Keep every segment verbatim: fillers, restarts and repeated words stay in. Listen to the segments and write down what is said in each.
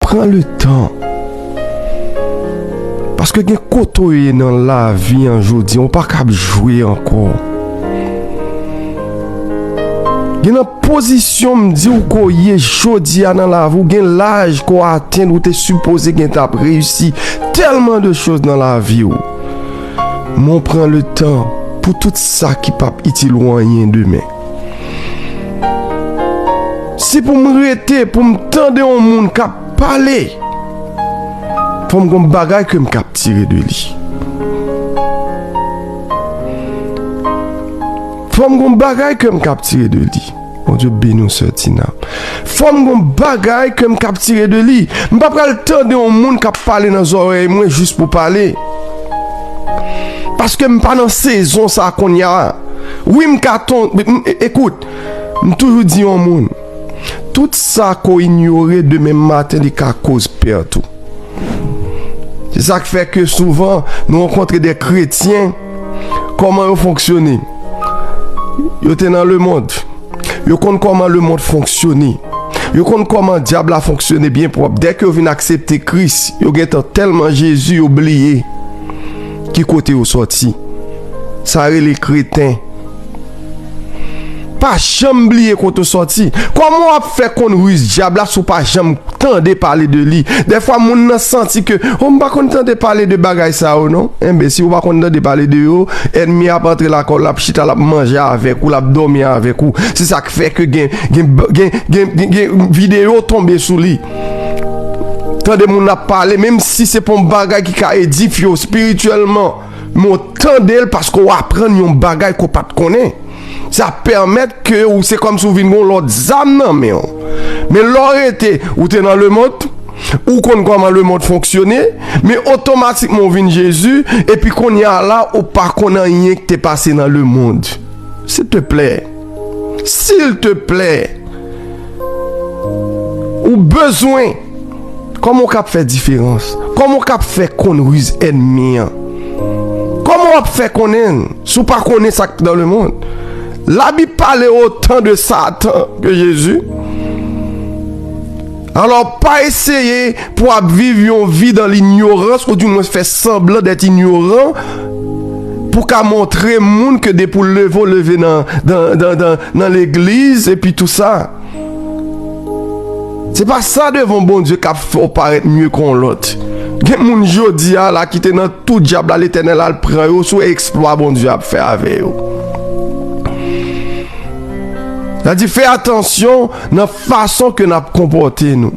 Pran letan. Paske gen kote w ye nan lavi an jodi an, ou pa kab jwe ankò. Gen nan pozisyon m di w ke w ye jodi a nan lavi w, gen laj ke w atenn, ou te sipoze gentan ap reyisi tèlman de choz nan lavi w. Men w pran letan pou tout sa ki p ap itil ou anyen demen. Si pou m rete, pou m tande yon moun k ap pale, fò m gon bagay ke m k ap tire de li. Fò m gon bagay ke m k ap tire de li. Bondye beni w, sè Tina. Fò m gon bagay ke m k ap tire de li. M pa pral tande yon moun k ap pale nan zòrèy mwen jis pou pale. Paske m pa nan sezon sa kounye a. Wi, m ka ton-, m, e-, ekout, m toujou di yon moun, tout sa ke w inyore, demen maten, li ka koz pèt ou. Se sa k fè ke souvan, nou rankontre de kretyen, kòman yo fonksyone? Yo te nan lemonn. Yo konn kòman lemonn fonksyone. Yo konn kòman dyab la fonksyone byen pwòp. Dèke yo vin aksepte Kris, yo gentan tèlman Jezi, yo bliye ki kote yo sòti. Sa rele kreten. Pa janm bliye kote w sòti. Kòman w ap fè konn riz dyab la si w pa janm tande pale de li? Dèfwa moun nan santi ke, o, m pa konn tande pale de bagay sa yo non. Enben, si w pa konn tande pale de yo, ènmi a ap antre lakay w, l ap chita, l ap manje avèk ou, l ap dòmi avèk ou. Se sa k fè ke gen, gen, gen, gen, gen, gen videyo tonbe sou li. Tande moun ap pale, menm si se pa yon bagay ki ka edifye w espirityèlman, men w tande l paske w aprann yon bagay ke w pa t konnen. Sa pèmèt ke ou, se kòmsi w vin gen yon lòt zam nan men w. Men lè w rete, ou te nan lemonn, ou konn kòman lemonn fonksyone, men otomatikman w vin Jezi, epi kounye a la, ou pa konn anyen ki te pase nan lemonn. Silteplè, silteplè, ou bezwen, kòman w k ap fè diferans? Kòman w k ap fè konn riz ènmi an? Kòman w ap fè konnen l si w pa konnen sa k nan lemonn? Labib pale otan de Satan ke Jezi. Alò, pa eseye pou w ap viv yon vi dans l'ignorance, oudimwen fè sanblan d'être ignorant, pou w ka montre moun ke depi w leve, w leve nan, nan, nan, nan, nan legliz, epi tou sa. Se pa sa devan Bondye k ap fè w parèt mye ke yon lòt. Gen moun jodi a la ki te nan tou dyab la, Letènèl al pran yo sou eksplwa Bondye ap fè avè yo. Sa di, fè atansyon nan fason ke n ap konpòte nou.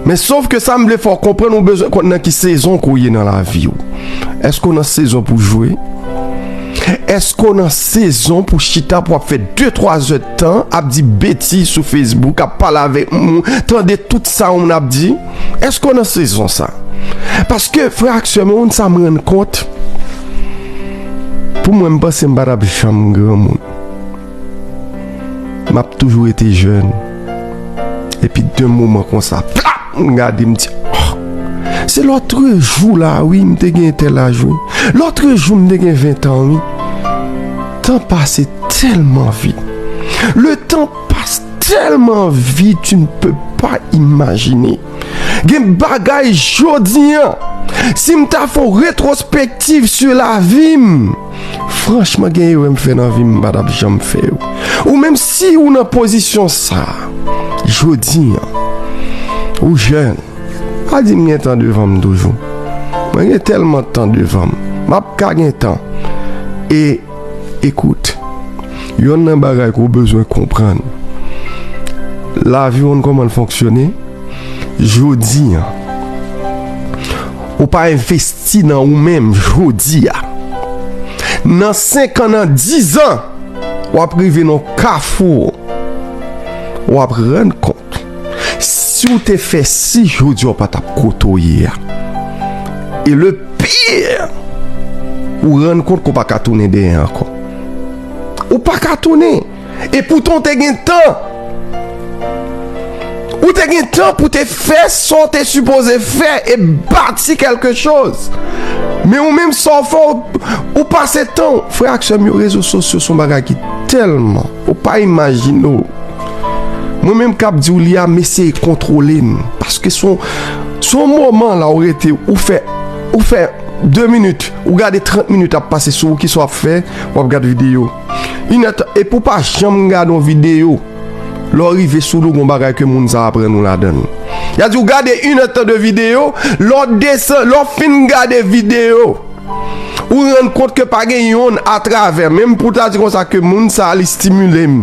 Men sof ke sa m vle fè w konprann, ou bezwen konn nan ki sezon ke w ye nan lavi w. Èske w nan sezon pou jwe? Èske w nan sezon pou chita, pou ap fè de twa zè tan ap di betiz sou Facebook, ap pale avèk moun, tande tout sa yon moun ap di? Èske w nan sezon sa? Paske, frè ak sè m, yon sa m rann kont, pou mwen, m panse m pa t ap janm granmoun. M ap toujou rete jèn. Epi de moman konsa, plap, m gade, m di, oh, se lòtrejou la, wi, m te gen tèl laj, wi. Lòtrejou, m te gen ven tan, wi. Tan pase tèlman vit. Le temps passe tellement vite, tu ne peux pas imaginer. Gen bagay jodi an, si m ta fè yon retwospektiv sou lavi m, franchman, gen erè m fè nan vi m, m pa t ap janm fè yo. Ou menm si ou nan pozisyon sa, jodi an, ou jèn, pa di m gen tan devan m toujou. Mwen gen tèlman tan devan m. M ap ka gen tan. E, ekout, yonn nan bagay ke w bezwen konprann. Lavi w, kòman l fonksyone? Jodi an, ou pa envesti nan ou menm jodi a, nan senk an, nan diz an, w ap rive nan kafou, w ap rann kont, si w te fè si, jodi a w pa t ap kote w ye a. E le pire, ou rann kont ke w pa ka tounen dèyè ankò. Ou pa ka tounen. E poutan w te gen tan. Ou te gen tan pou te fè sa w te sipoze fè e bati kèlke choz. Men ou menm sa w fè, ou, ou pase tan w. Frè ak sè m yo, rezo sosyo se yon bagay ki tèlman, ou pa imajine w. Mwen menm k ap di w li a, m eseye kontwole m. Paske se yon, se yon moman la ou rete, ou fè, ou fè de minit, ou gade trant minit ap pase sou ou, kisa w ap fè? W ap gade videyo. Inèdtan, epi w pa janm gade yon videyo. Lè w rive sou li, w gon bagay ke moun sa aprann ou ladan l. Y a di w gade inèdtan de videyo, lè w desann, lè w fin gade videyo, ou rann kont ke pa gen yonn atravè, menm pou w ta di konsa ke moun sa a li stimile m.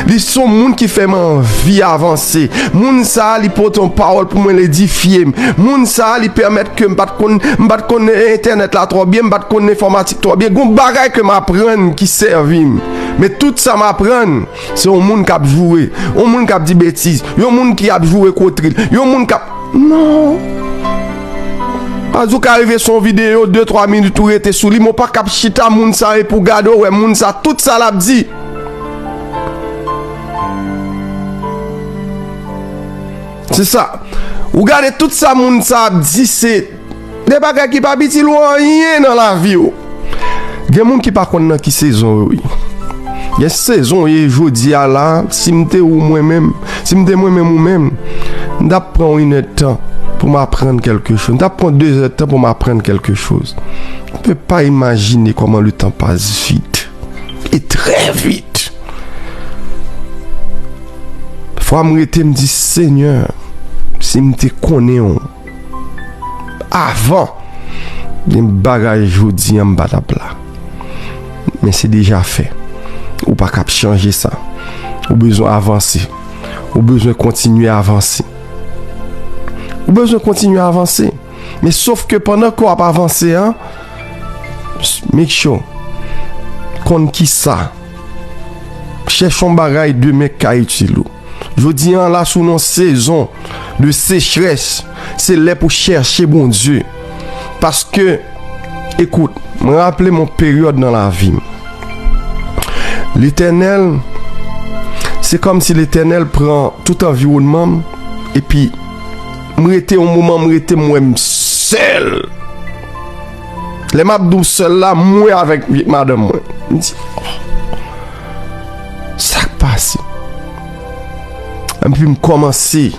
Li se yon moun ki fè m anvi avanse. Moun sa a li pote yon pawòl pou mwen, l edifye m. Moun sa a li pèmèt ke m pa t konn, m pa t konn entènèt la twò byen, m pa t konn enfòmatik twò byen. Gon bagay ke m aprann ki sèvi m. Men tout sa m aprann, se yon moun k ap joure, yon moun k ap di betiz, yon moun ki ap joure kotril, yon moun k ap, non. Paske w ka rive sou yon videyo, de twa minit ou rete sou li, men w pa ka ap chita moun sa epi w gade w wè moun sa, tout sa l ap di. Se sa. Ou gade tout sa moun sa ap di, se de bagay ki pa itil ou anyen nan lavi w. Gen moun ki pa konn nan ki sezon yo ye. Gen sezon w ye jodi a la, si m te ou mwen menm, si m te mwen menm ou menm, m t ap pran yon inèdtan pou m aprann kèlke choz. M t ap pran de zèdtan pou m aprann kèlke choz. Ou pe pa imajine kòman le tan pase vit. E trè vit. Fwa m rete, m di, Senyè, si m te konnen w avan, gen bagay jodi a m pa t ap la. Men se deja fè. Ou pa ka ap chanje sa. Ou bezwen avanse. Ou bezwen kontinye avanse. Ou bezwen kontinye avanse. Men sof ke pandan ke w ap avanse a, make sure, konn kisa. Chèche yon bagay demen k ka itil ou. Jodi a la, si w nan yon sezon de sechrès, se lè pou chèche Bondye. Paske, ekout, mwen raple m yon peryòd nan lavi m. Letènèl, se kòmsi Letènèl pran tout anviwònman m, epi m rete yon moman, m rete m wè m sèl. Lè m ap di w sèl la, m wè avèk madanm mwen. M di, "Oh, sa k pase?" Epi m kòmanse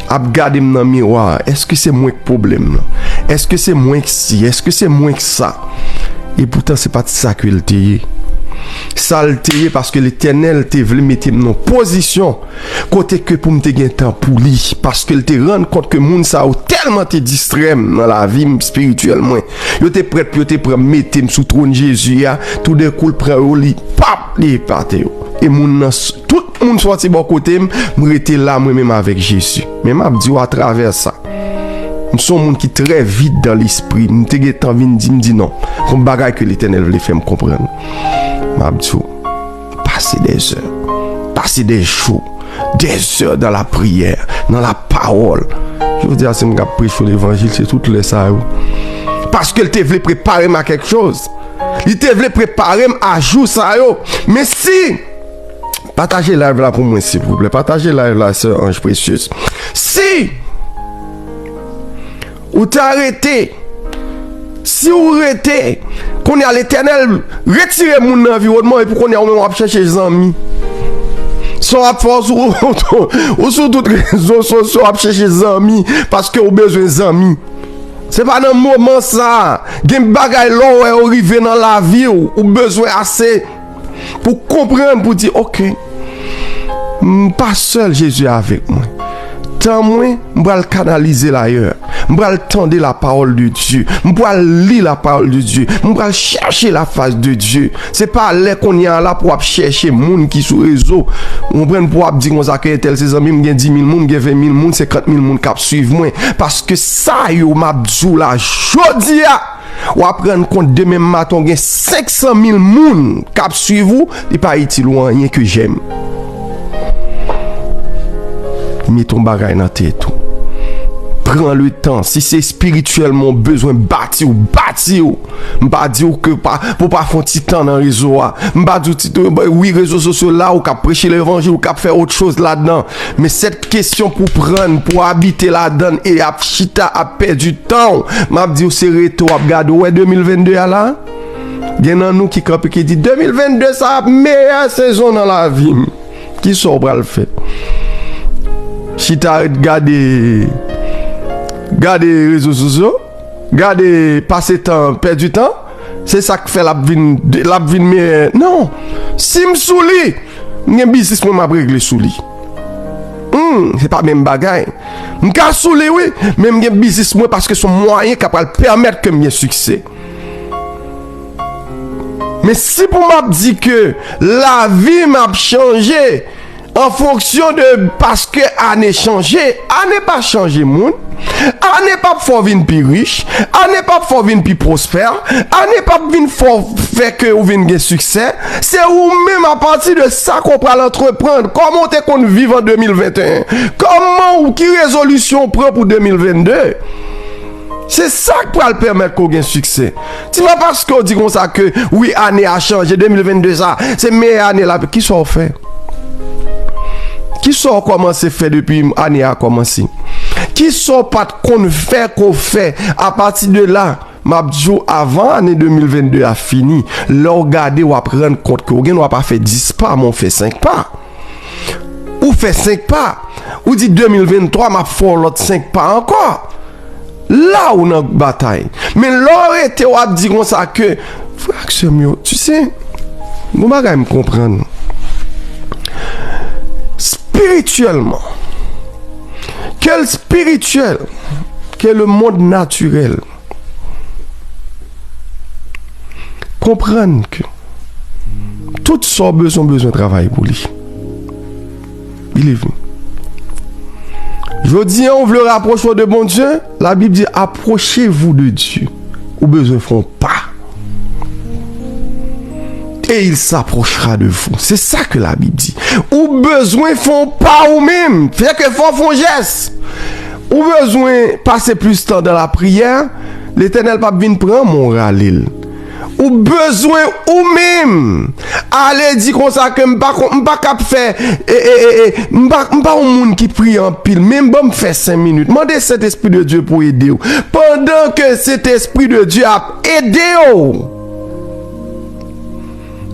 ap gade m nan miwa a. Èske se mwen k pwoblèm nan? Èske se mwen k si? Èske se mwen k sa? Epoutan, se pa t sa ke l te ye. Sa l te ye, paske Letènèl te vle mete m nan yon pozisyon kote ke pou m te gen tan pou li, paske l te rann kont ke moun sa yo tèlman te distrè m nan lavi m espirityèl mwen. Yo te prèt pou yo te pran mete m sou twòn Jezi a, toudenkou l pran yo, li pap, li epate yo. E moun nan, s- tout moun sòti bò kote m, m rete la mwen menm avèk Jezi. Men m ap di w atravè sa, m se yon moun ki trè vid dan lespri. M te gentan vin di, m di non. Gon bagay ke Letènèl vle fè m konprann. M ap di w, pase dè zè, pase dè jou, dè zè dan la priyè, nan la pawòl. Jodi a, si m ka preche levanjil, se tout lè sa yo. Paske l te vle prepare m a kèk choz. Li te vle prepare m a jou sa yo. Men si, pataje live la pou mwen, silvouplè. Pataje live la, sè Ange Précieuse. Si ou ta rete, si ou rete, kounye a Letènèl retire moun nan anviwònman w, epi kounye a ou menm w ap chèche zanmi. Sa w ap fè, ou sou, ou sou tout rezo sosyo, w ap chèche zanmi, paske ou bezwen zanmi. Se pa nan moman sa a. Gen bagay lè w wè yo rive nan lavi w, ou bezwen ase pou konprann, pou di, "Oke, m pa sèl, Jezi avèk mwen. Tan mwen, m pral kanalize l ayè. M pral tande la parole de Dieu. M pral li la parole de Dieu. M pral chèche la face de Dieu." Se pa lè kounye a la pou w ap chèche moun ki sou rezo. Ou konprann, pou w ap di konsa ke entèl se zanmi m, gen di mil moun, gen ven mil moun, senkant mil moun k ap swiv mwen. Paske sa yo m ap di w la jodi a, w ap rann kont demen maten w gen senk san mil moun k ap swiv ou, li pa itil ou anyen ke jèm. Mete yon bagay nan tèt ou. Pran le tan. Si se espirityèlman w bezwen bati w, bati w. M pa di w ke pa, pou w pa fè yon ti tan nan rezo a. M pa di w ti, wi, rezo sosyo la, ou ka preche levanjil, ou ka fè lòt choz ladan. Men sèt kesyon pou pran, pou abite ladan e ap chita, ap pèdi tan w. M ap di w, se rete w ap gade. Ou wè de mil venn de a la? Gen nan nou ki kanpe ki di, de mil venn de sa ap meyè sezon nan lavi m. Kisa w pral fè? chita ret gade, gade rezo sosyo, gade pase tan, pèdi tan, se sa k fè l ap vin, l ap vin meyè. Non! Si m sou li, m gen biznis mwen m ap regle sou li. Hmm, se pa menm bagay. M ka sou li, wi, men m gen biznis mwen paske se yon mwayen k ap pral pèmèt ke m gen siksè. Men si pou m ap di ke lavi m ap chanje an fonksyon de paske ane chanje, ane pa chanje moun, ane p ap fè w vin pi rich, ane p ap fè w vin pi pwospè, ane p ap vin fè w fè ke ou vin gen siksè, se ou menm apati de sa ke w pral antreprann, kòman w te konn viv an de mil venteyen, kòman w, ki rezolisyon w pran pou de mil vennde. Se sa k pral pèmèt ke w gen siksè. Se pa paske w di konsa ke, wi, ane a chanje, de mil vennde sa, se meyè ane la. Kisa w fè? Kisa w kòmanse fè depi ane a kòmanse? Kisa w pa t konn fè ke w fè? Apati de la, m ap di w, avan ane de mil vennde a fini, lè w gade, w ap rann kont ke w gen dwa pa fè dis pa, men w fè senk pa. Ou fè senk pa. Ou di de mil venntwa, m ap fè yon lòt senk pa ankò. La ou nan batay. Men lè w rete, w ap di konsa ke, frè ak sè m yo, tu sais, gon bagay m konprann. Spirityèlman, ke l spirityèl, ke le monde naturel, konprann ke tout sa w bezwen, w bezwen travay pou li. Believe me. Jodi a, ou vle rapwoche w de Bondye, Labib di, approchez-vous de Dieu. Ou bezwen fè yon pa. Et il s'approchera de vous. Se sa ke Labib di. Ou bezwen fè yon pa ou menm. Fè ke fò fè yon jès. Ou bezwen pase plis tan dan lapriyè. Letènèl p ap vin pran men w rale l. Ou bezwen ou menm ale di konsa ke m pa kon, m pa kab fè, e, e, e, e, m pa, m pa yon moun ki priye anpil, men ban m fè senk minit. Mande Sentespri de Dye pou ede w. Pandan ke Sentespri de Dye ap ede w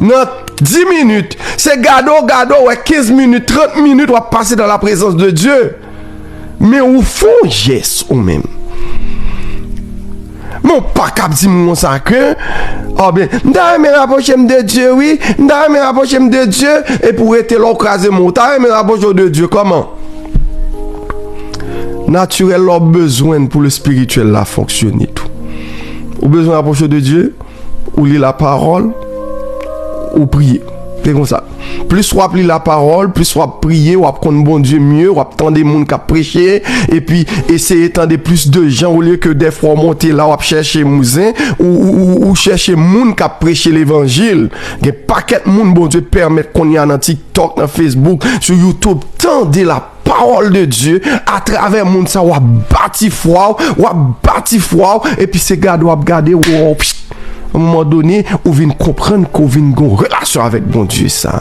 nan dis minit, se gade w, gade w, wè kenz minit, trant minit w ap pase dans la présence de Dieu. Men ou fè yon jès ou menm. Men w pa kab di m konsa ke, oh ben, m ta renmen rapwoche m de Dye, wi, m ta renmen rapwoche m de Dye, epi w rete la w kraze men w, w ta renmen rapwoche w de Dye, kòman? Natirèl la w bezwen l pou le spirituel la fonksyone tou. Ou bezwen rapwoche w de Dye, ou li lapawòl, ou priye. Se konsa. Plis w ap li lapawòl, plis w ap priye, w ap konn Bondye mye, w ap tande moun k ap preche, epi eseye tande plis de jan olye ke dèfwa w monte la, w ap chèche mouzen, ou, ou, ou, ou chèche moun k ap preche levanjil. Gen pakèt moun Bondye pèmèt kounye a nan TikTok, nan Facebook, sou YouTube, tande la pawòl de Dye atravè moun sa, w ap bati fwa w, w ap bati fwa w, epi se gade w ap gade, w, w, pst, a un moment donné, ou vin konprann ke w vin gen yon relasyon avèk Bondye sa.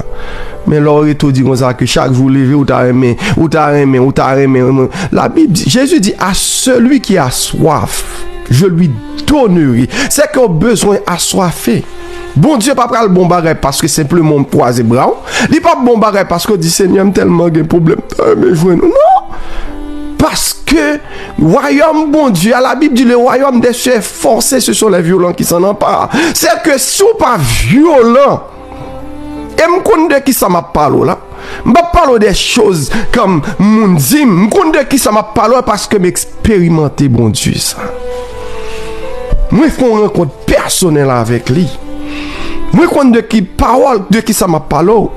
Men lè w rete w di konsa ke chak jou w leve, ou ta renmen, ou ta renmen, ou ta renmen, renmen. Labib di, Jezi di, à celui qui a soif, je lui donnerai. Se ke w bezwen aswafe. Bondye pa pral bon bagay paske senpleman w kwaze bra w. Li p ap bon bagay paske w di, Senyè, m tèlman gen pwoblèm, m ta renmen jwenn ou. Non! Paske wayòm Bondye a, Labib di, le royaume des cieux est forcé, ce sont les violents qui s'en emparent. Se ke si w pa vyolan, e m konn de kisa m ap pale w la. M p ap pale w de choz kòm moun di m. M konn de kisa m ap pale w paske m eksperimante Bondye sa. Mwen fè yon rankont pèsonèl avèk li. Mwen konn de ki pawòl, de kisa m ap pale w.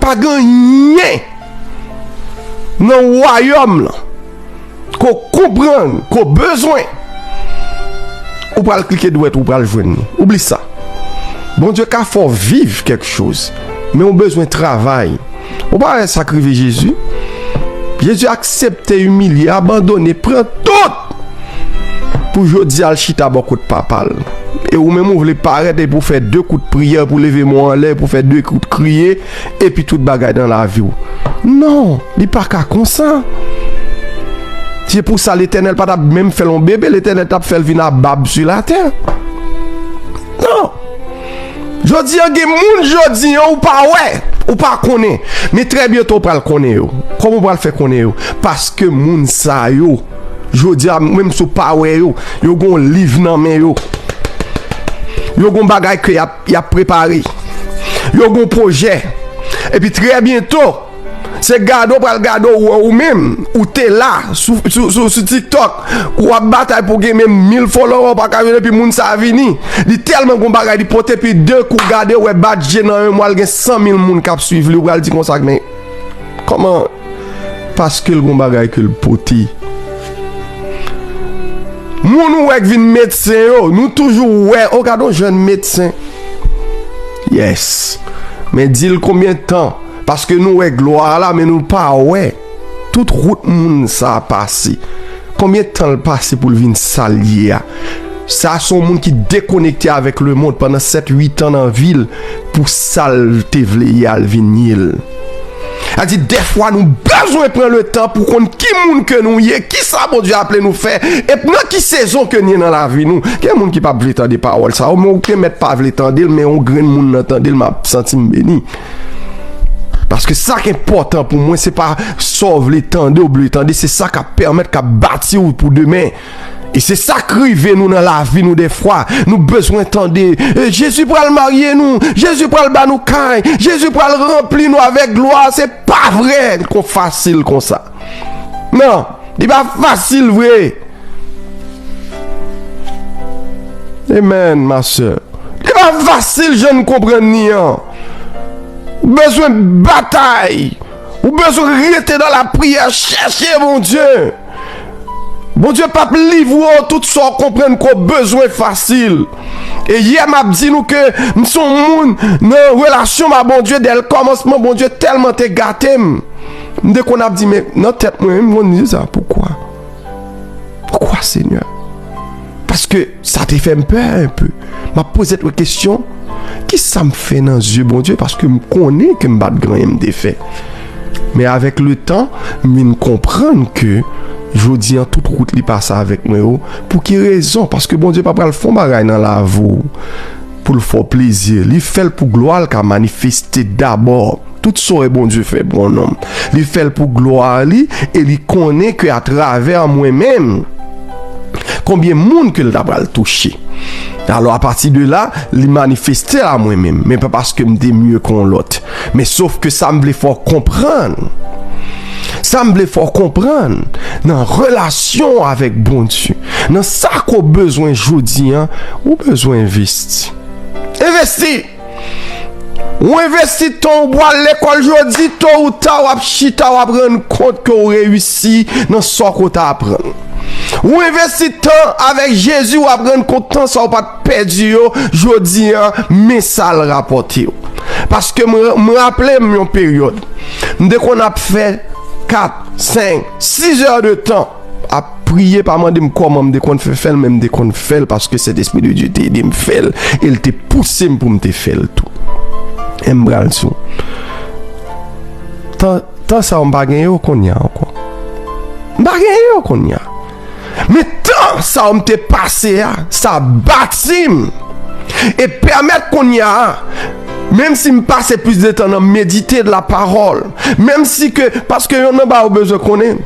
Pa gen anyen nan wayòm lan ke w konprann, ke w bezwen, ou pral klike dwèt, ou pral jwenn li. Oubli sa. Bondye ka fè w viv kèk choz, men ou bezwen travay. Ou pa wè sa k rive Jezi? Jezi aksepte imilye, abandone, pran tout pou jodi a l chita bò kot Papa l. E ou menm ou vle parèt epi w fè de kout priyè, pou leve men w anlè, pou fè de kout kriye, epi tout bagay nan lavi w. Non, li pa ka konsa. Se pou sa Letènèl pa t ap menm fè l yon bebe, Letènèl t ap fè l vin a bab sou latè. Non. Jodi a, gen moun jodi a ou pa wè. Ou pa konnen, men trè byento w pral konnen yo. Kòman w pral fè konnen yo? Paske moun sa yo, jodi a, menm si w pa wè yo, yo gon liv nan men yo. Yo gon bagay ke y ap, y ap prepare. Yo gon pwojè. Epi trè byento, se gade w pral gade w wè ou menm, ou te la, sou, sou, sou, sou TikTok, ou ap batay pou gen menm mil follower, ou pa ka jwenn, epi moun sa a vini. Li tèlman gon bagay li pote, epi de kou gade w wè bat je nan yon mwa, l gen san mil moun k ap swiv li, ou pral di konsa, men kòman? Paske l gon bagay ke l pote. Moun ou wè k vin medsen yo, nou toujou wè, o, gade yon jèn medsen. Yes. Men di l konbyen tan, paske nou wè glwa a la, men nou pa wè tout wout moun sa a pase. Konbyen tan l pase pou l vin sa l ye a? Sa se yon moun ki dekonekte avèk lemonn pandan sèt, uit an nan vi l pou sa l te vle ye a l vin ye l. Sa di, dèfwa nou bezwen pran letan pou konn ki moun ke nou ye, kisa Bondye aple nou fè, epi nan ki sezon ke n ye nan lavi nou. Gen moun ki p ap vle tande pawòl sa yo, men ou te mèt pa vle tande l, men yon grenn moun nan tande l, m ap santi m beni. Paske sa k enpòtan pou mwen, se pa sa w vle tande ou vle tande, se sa k ap pèmèt, k ap bati w pou demen. E se sa k rive nou nan lavi nou dèfwa. Nou bezwen tande, e, Jezi pral marye nou, Jezi pral ba nou kay, Jezi pral ranpli nou avèk glwa. Se pa vre kon fasil konsa. Non, li pa fasil vre. Amen, ma sè. Li pa fasil jan n konprann li an. Ou bezwen batay. Ou bezwen rete nan lapriyè, chèche Bondye. Bondye p ap livre w tout sa w konprann ke w bezwen fasil. E yè m ap di nou ke m se yon moun nan relasyon m a Bondye, dè l kòmansman Bondye tèlman te gate m. M te konn ap di, men nan tèt mwen, m konn di sa, poukwa? Poukwa, Senyè? Paske sa te fè m pè enpe. M ap poze tèt mwen kesyon, kisa m fè nan zye Bondye? Paske m konnen ke m pa t gen anyen m te fè. Men avèk letan, m vin konprann ke jodi an, tout wout li pase avèk mwen yo. Pou ki rezon? Paske Bondye pa pral fè yon bagay nan lavi w pou l fè w plezi. Li fè l pou glwa l ka manifeste dabò. Tout sa w wè Bondye fè pou yon nonm, li fè l pou glwa li, e li konnen ke atravè mwen menm, konbyen moun ke l ta pral touche. Alò, apati de la, li manifeste l a mwen menm, men pa paske m te mye ke yon lòt. Men sof ke sa m vle fè w konprann, sa m vle fè w konprann, nan relasyon w avèk Bondye, nan sa ke w bezwen jodi an, ou bezwen envesti. Envesti! Ou envesti tan w, ou pral lekòl jodi, to ou ta, w ap chita, w ap rann kont ke w reyisi nan sa ke w ta aprann. Ou envesti tan avèk Jezi, w ap rann kont tan sa w pa t pèdi yo, jodi an, men sa l rapòte w. Paske m, m raple m yon peryòd, m te konn ap fè kat, senk, sis è de tan ap priye, pa mande m kòman m te konn fè fè l, men m te konn fè l paske Sentespri de Dye te ede m fè l, e l te pouse m pou m te fè l tou. E m pral di w, tan, tan sa yo m pa gen yo kounye a ankò. M pa gen yo kounye a. Men tan sa yo m te pase a, sa bati m. E pèmèt kounye a, menm si m pase plis de tan nan medite de la parole, menm si ke, paske youn nan bagay ou bezwen konnen,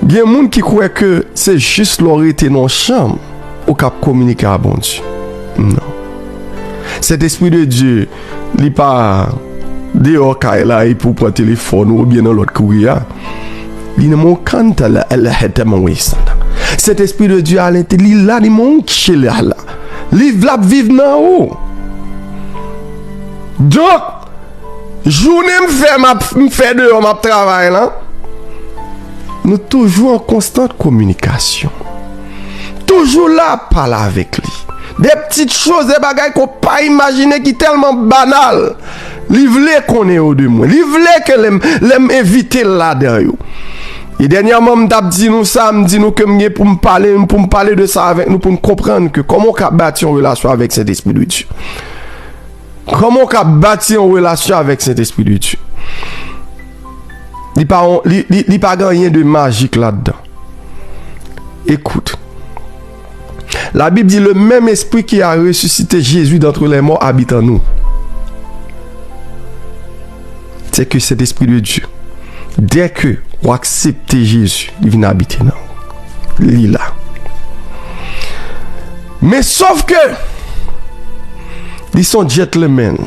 gen moun ki kwè ke se jis lè w rete nan yon chanm ou k ap kominike a Bondye. Non. Sentespri de Dye, li pa deyò kay la epi w pran telefòn ou oubyen nan lòt kouri a. Li nan mon kanta la, la, la, la, mon wi, sa la. Sentespri de Dye a lente, li la, li mon kela la. Li v-, l ap viv nan ou. Donk, jounen m fè, m ap, m fè deyò, m ap travay la, nou toujou an konstant kominikasyon. Toujou la ap pale avèk li. De ptit choz, de bagay ke w pa imajine ki tèlman banal. Li vle konnen yo de mwen. Li vle ke lè m, lè m envite l ladan yo. E dènyèman, m t ap di nou sa, m di nou ke m gen pou m pale, pou m pale de sa avèk nou, pou n konprann ke kòman w ka bati yon relasyon avèk Sentespri de Dye. Kòman w ka bati yon relasyon avèk Sentespri de Dye? Li pa, li, li, li pa gen anyen de majik ladan. Écoute. La Bible dit, le même esprit qui a ressuscité Jésus d'entre les morts habite en nous. Dès que Saint-Esprit de Dieu, dès que ou aksepte Jezi, li vin abite nan ou. Li la. Men sòf ke li se yon gentleman.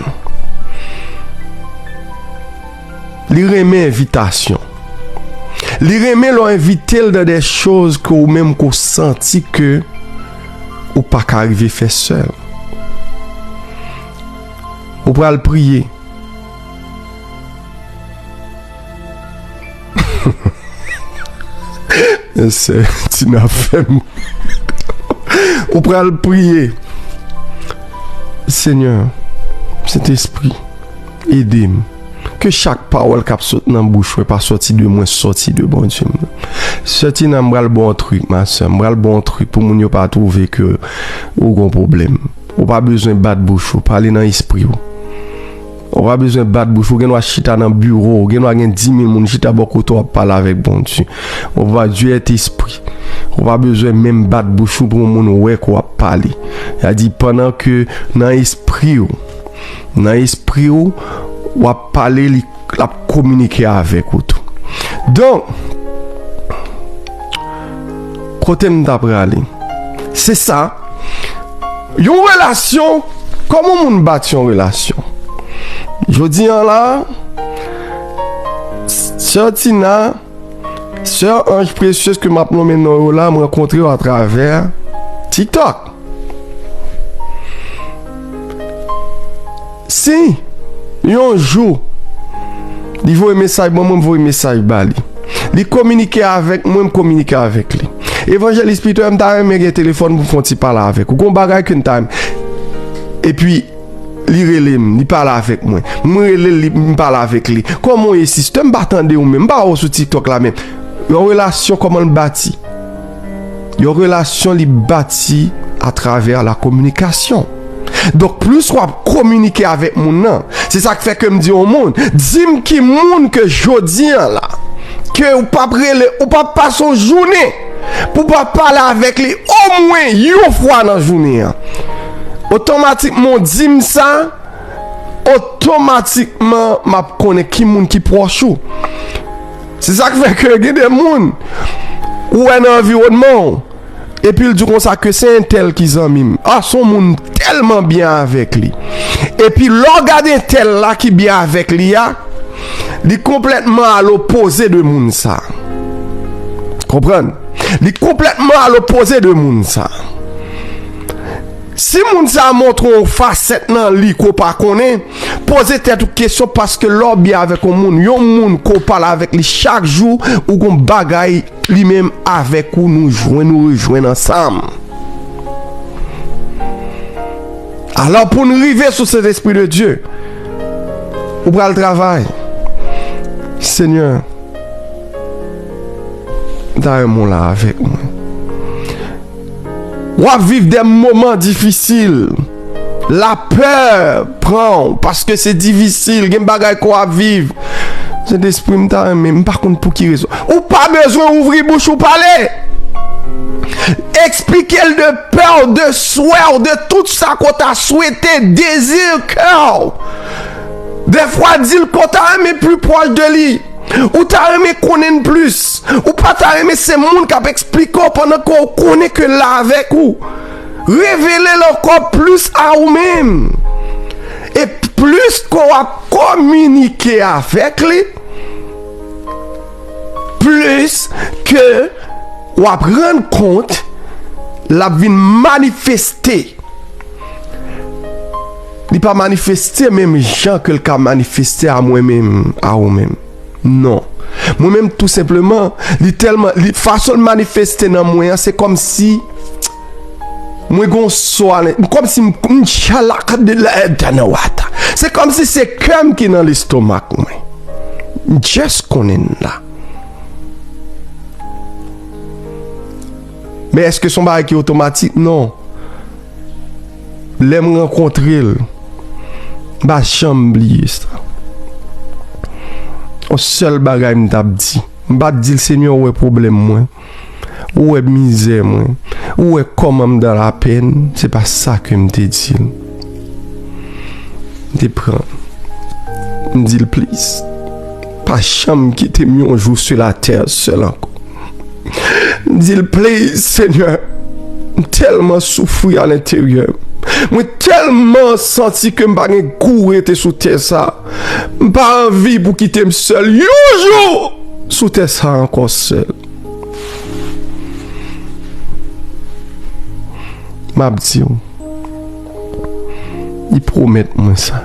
Li renmen envitasyon. Li renmen lè w envite l dans des choses ke ou menm ke w santi ke ou pa ka rive fè sèl. Ou pral priye. Sè Tina fè m. Ou pral priye. Senyè, Sentespri, ede m. Ke chak pawòl k ap sot nan bouch mwen pa sòti de mwen, sòti de Bondye m. Sè Tina, m pral ba w yon trik, ma sè. M pral ba w yon trik pou moun yo pa twouve ke ou gon pwoblèm. Ou pa bezwen bat bouch ou, pale nan espri w. Ou pa bezwen bat bouch ou, gen dwa chita nan biwo w, gen dwa gen dis mil moun chita bò kote w ap pale avèk Bondye. Ou pa, Dieu est esprit. Ou pa bezwen menm bat bouch ou pou yon moun wè ke w ap pale. Sa di, pandan ke nan espri w, nan espri w, w ap pale, li, l ap kominike avèk ou tou. Donk, kote m ta prale? Se sa. Yon relasyon, kòman moun bati yon relasyon? Jodi an la, Sè Tina, Sè Ange Précieuse ke m ap nonmen non yo la, m rankontre yo atravè TikTok. Si yon jou li voye mesaj ban mwen, m voye mesaj ba li. Li kominike avèk mwen, m kominike avèk li. Evanjelis Peter, m ta renmen gen telefòn pou m fè yon ti pale avèk ou. Gon bagay ke m ta renmen. Epi, li rele m, li pale avèk mwen. M rele l, li, m pale avèk li. Kòman w ye, sistè? M pa tande w menm, m pa wè w sou TikTok la menm. Yon relasyon, kòman l bati? Yon relasyon, li bati atravè la kominikasyon. Donk, plis w ap kominike avèk moun nan, se sa k fè ke m di yon moun, di m ki moun ke jodi an la, ke ou p ap rele, ou p ap pase yon jounen pou w pa pale avèk li omwen yon fwa nan jounen an. Otomatikman, w di m sa, otomatikman, m ap konnen ki moun ki pwòch ou. Se sa k fè ke gen de moun ou wè nan anviwònman w, epi l di w konsa ke se entèl ki zanmi m. A, se yon moun tèlman byen avèk li. Epi lè w gade entèl la ki byen avèk li a, li konplètman a lopoze de moun sa. Konprann? Li konplètman a lopoze de moun sa. Si moun sa a montre w yon fasèt nan li ke w pa konnen, poze tèt ou kesyon, paske lè w byen avèk yon moun, yon moun ke w pale avèk li chak jou, ou gon bagay li menm avèk ou, nou jwenn, nou rejwenn ansanm. Alò, pou n rive sou Sentespri de Dye, ou pral travay. Senyè, m ta renmen w la avèk mwen. W ap viv de moman difisil. Lapè pran w, paske se difisil. Gen bagay ke w ap viv. Sentespri, m ta renmen, m pa konn pou ki rezon. Ou pa bezwen ouvri bouch ou pale. Eksplike l de pè w, de swè w, de tout sa ke w ta swete, dezi kè w. Defwa, di l ke w ta renmen pli pwòch de li. Ou ta renmen konnen l plis. Ou pa ta renmen se moun k ap eksplike w pandan ke w konnen ke l la avèk ou. Revele l ankò plis a ou menm. E plis ke w ap kominike avèk li, plis ke w ap rann kont l ap vin manifeste. Li pa manifeste menm jan ke l ka manifeste a mwen menm, a ou menm. Non. Mwen menm, tou senpleman, li tèlman, li, fason l manifeste nan mwen an, se kòmsi mwen gon so a, kòmsi m, m tchalak de la, nan wata. Se kòmsi se kè m ki nan lestomak mwen. M just konnen l la. Men èske se yon bagay ki otomatik? Non. Lè m rankontre l, m pa janm bliye sa. Yon sèl bagay m t ap di. M pa t di l, Senyè, ou wè pwoblèm mwen. Ou wè mizè mwen. Ou wè kòman m dans la peine. Se pa sa ke m te di l. M te pran. M di l, please. pa janm kite m yon jou sou latè sèl ankò. M di l, please, Senyè, m tèlman soufri alenteryè m. Mwen tèlman santi ke m pa gen gou rete sou tè sa. M pa anvi pou kite m sèl yon jou sou tè sa ankò sèl. M ap di w, li pwomèt mwen sa.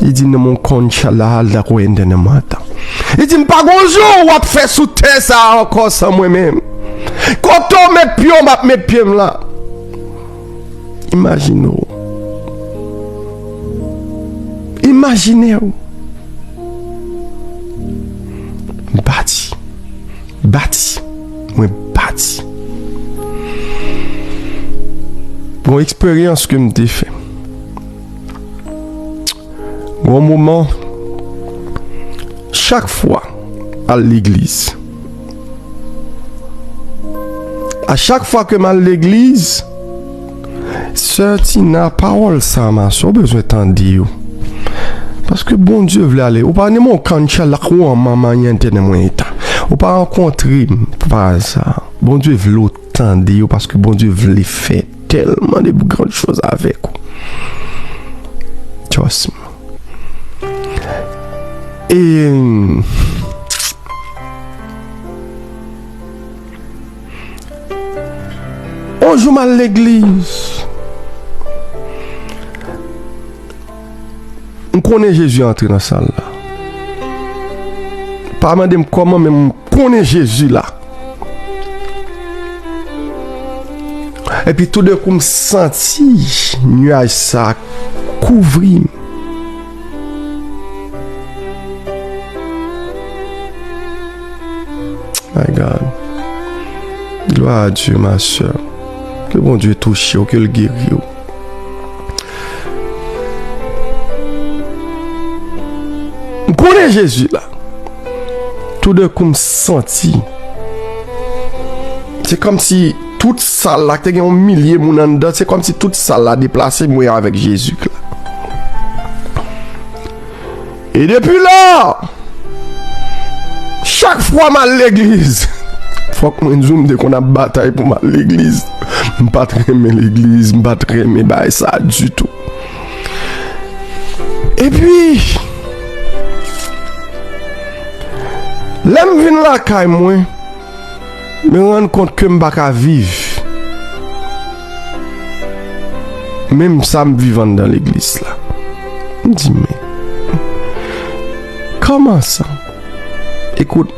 Li di, "No me concha la alda cuenta na mata." Li di, "M pa gon jou w ap fè sou tè sa a ankò san mwen menm. Kote w met pye w, m ap met pye m la." Imajine w. Imajine w. M pati. Bati. Mwen bati. Gon eksperyans ke m te fè. Gon moman, chak fwa al legliz, a chak fwa ke m al legliz, Sè Tina, pawòl sa a, ma sè, ou bezwen tande yo. Paske Bondye vle ale. Ou pa ni mon kancha la ou an manman yente ne mwen eta. Ou pa rankontre m pa aza. Bondye vle ou tande yo paske Bondye vle fè tèlman de gran choz avèk ou. Trust me. E yon jou m al legliz. M konnen Jezi antre nan sal la. Pa mande m kòman, men m konnen Jezi la. Epi toudenkou m santi nyaj sa kouvri m. My God. Gloire à Dieu, ma sœur. Ke Bondye touche w, ke l geri w. M konnen Jezi la. Toudenkou m santi. Se kòmsi tout sal la, te gen yon milye moun anndan, se kòmsi tout sal la deplase, mwen avèk Jezi la. E depi la, chak fwa m al legliz, fòk mwen di w, m te konn ap batay pou m al legliz. M pa t renmen legliz, m pa t renmen bagay sa ditou. Epi, lè m vin lakay mwen, mwen rann kont ke m pa ka viv menm sa m viv anndan legliz la. M di, men, kòman sa? Ekout,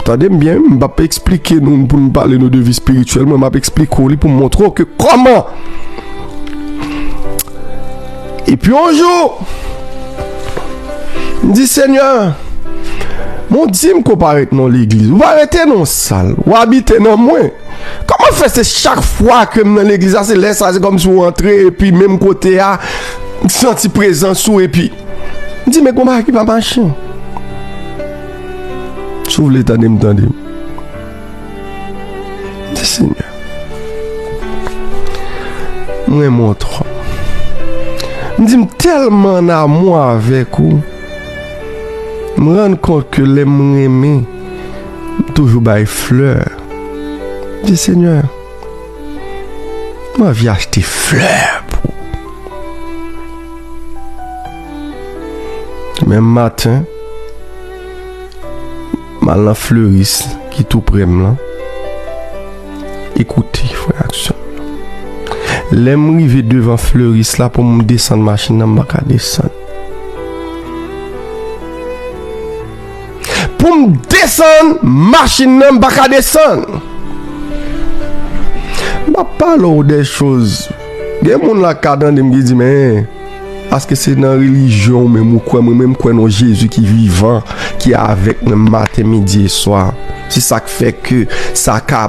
tande m byen, m p ap eksplike nou pou n pale nou de vi espirityèl mwen, m ap eksplike w li pou m montre w ke kòman. Epi yon jou, m di, Senyè, men w di m ke w pa ret nan yon legliz, ou pa rete nan yon sal, ou abite nan mwen. Kòman fè se chak fwa ke m nan legliz la, se lè sa, se kòmsi w antre, epi menm kote a, m santi prezans ou, epi m di, men gon bagay ki pa mache. Si w vle tande m, tande m. M di, Senyè, m renmen w twòp. M di, m tèlman an amou avèk ou. M rann kont ke lè m renmen, m toujou bay flè. M di, Senyè, m anvi achte flè pou ou. Menm maten, m al nan fleuris ki tou prè m lan. Ekoute, frè ak sè m yo. Lè m rive devan fleuris la pou m desann machin nan, m pa ka desann. Pou m desann machin nan, m pa ka desann. M ap pale w de choz. Gen moun la k ka tande m ki di, men, paske se nan relijyon w menm ou kwè, mwen menm m kwè nan Jezi ki vivan, ki avèk mwen maten, midi e swa. Se sa k fè ke sa ka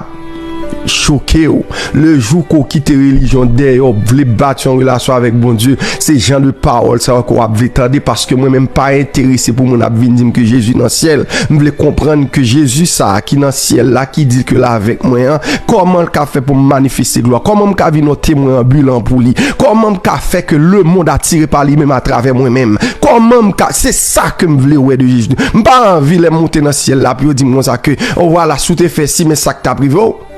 choke w. Le jou ke w kite relijyon dèyè, w vle bati yon relasyon avèk Bondye, se jan de pawòl sa yo ke w ap vle tande, paske mwen menm pa enterese pou moun ap vin di m ke Jezi nan syèl. M vle konprann ke Jezi sa a ki nan syèl la, ki di ke l avèk mwen an, kòman l ka fè pou m manifeste glwa? Kòman m ka vin yon temwen anbilan pou li? Kòman m ka fè ke lemonn atire pa li menm atravè mwen menm? Kòman m ka, se sa ke m vle wè de Jezi. M pa anvi lè m moute nan syèl la pou yo di m konsa ke, o, vwala, si w te fè si, men sa k t ap rive w.